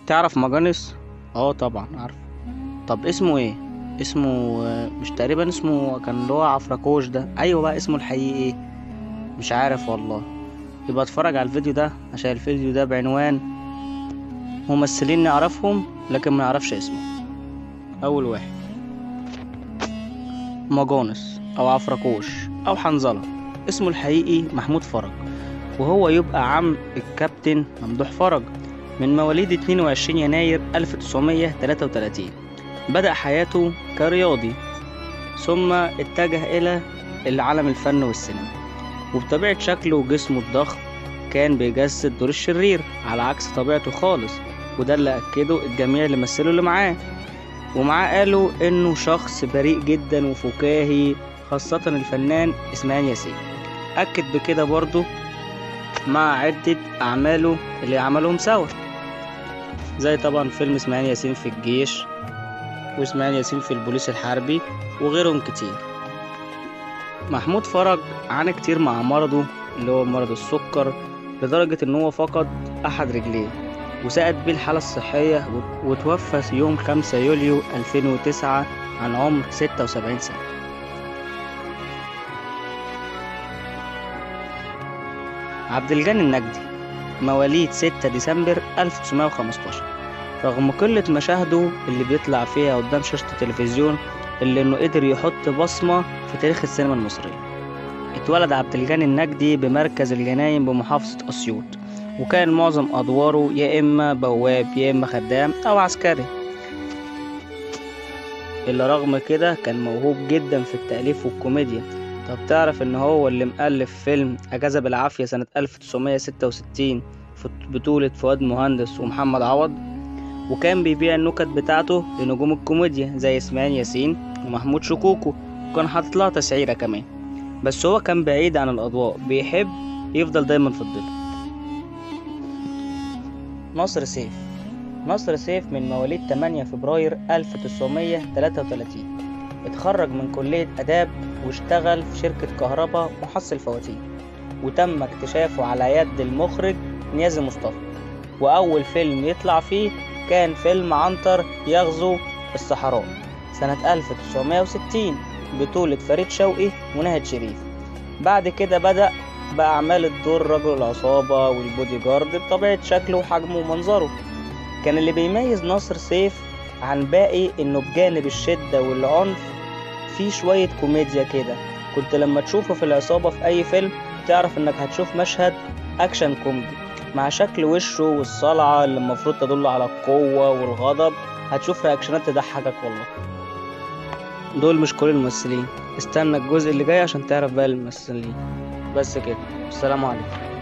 تعرف مجانس؟ اه طبعا عارفه. طب اسمه ايه؟ اسمه مش تقريبا اسمه كان اللي هو عفركوش ده؟ ايوه بقى اسمه الحقيقي ايه؟ مش عارف والله. يبقى اتفرج على الفيديو ده عشان الفيديو ده بعنوان ممثلين نعرفهم لكن ما نعرفش اسمه. اول واحد مجانس او عفركوش او حنظلة، اسمه الحقيقي محمود فرج، وهو يبقى عم الكابتن ممدوح فرج، من مواليد 22 يناير 1933. بدأ حياته كرياضي ثم اتجه إلى العالم الفن والسينما، وبطبيعة شكله وجسمه الضخم كان بيجسد دور الشرير على عكس طبيعته خالص، وده اللي أكده الجميع اللي مثلوا اللي معاه، ومعاه قالوا إنه شخص بريء جدا وفكاهي، خاصة الفنان إسماعيل ياسين أكد بكده برضه مع عدة أعماله اللي عملهم سوا، زي طبعا فيلم إسماعيل ياسين في الجيش وإسماعيل ياسين في البوليس الحربي وغيرهم كتير. محمود فرج عانى كتير مع مرضه اللي هو مرض السكر، لدرجة إن هو فقد أحد رجليه وساءت بيه الحالة الصحية، وتوفى يوم 5 يوليو 2009 عن عمر 76 سنة. عبد الغني النجدي مواليد 6 ديسمبر 1915، رغم قلة مشاهده اللي بيطلع فيها قدام شاشة التلفزيون إلا إنه قدر يحط بصمة في تاريخ السينما المصرية. اتولد عبد الغني النجدي بمركز الجناين بمحافظة أسيوط، وكان معظم أدواره يا إما بواب يا إما خدام أو عسكري، اللي رغم كده كان موهوب جدا في التأليف والكوميديا. طب تعرف إن هو اللي مؤلف فيلم أجازة بالعافية سنة 1966 في بطولة فؤاد مهندس ومحمد عوض، وكان بيبيع النكت بتاعته لنجوم الكوميديا زي إسماعيل ياسين ومحمود شكوكو، وكان حاطط لها تسعيرة كمان. بس هو كان بعيد عن الأضواء، بيحب يفضل دايما في الظل. نصر سيف. نصر سيف من مواليد 8 فبراير 1933، اتخرج من كلية آداب واشتغل في شركة كهرباء محصل فواتير، وتم اكتشافه على يد المخرج نيازي مصطفى، وأول فيلم يطلع فيه كان فيلم عنتر يغزو الصحراء سنة 1960 بطولة فريد شوقي وناهد شريف. بعد كده بدأ بأعمال الدور رجل العصابة والبودي جارد بطبيعة شكله وحجمه ومنظره. كان اللي بيميز نصر سيف عن باقي انه بجانب الشدة والعنف في شوية كوميديا كده، كنت لما تشوفه في العصابة في اي فيلم تعرف انك هتشوف مشهد اكشن كوميدي مع شكل وشه والصلعة اللي المفروض تدل على القوة والغضب، هتشوف reactionات تضحكك والله. دول مش كل الممثلين، استنى الجزء اللي جاي عشان تعرف باقي الممثلين. بس كده، السلام عليكم.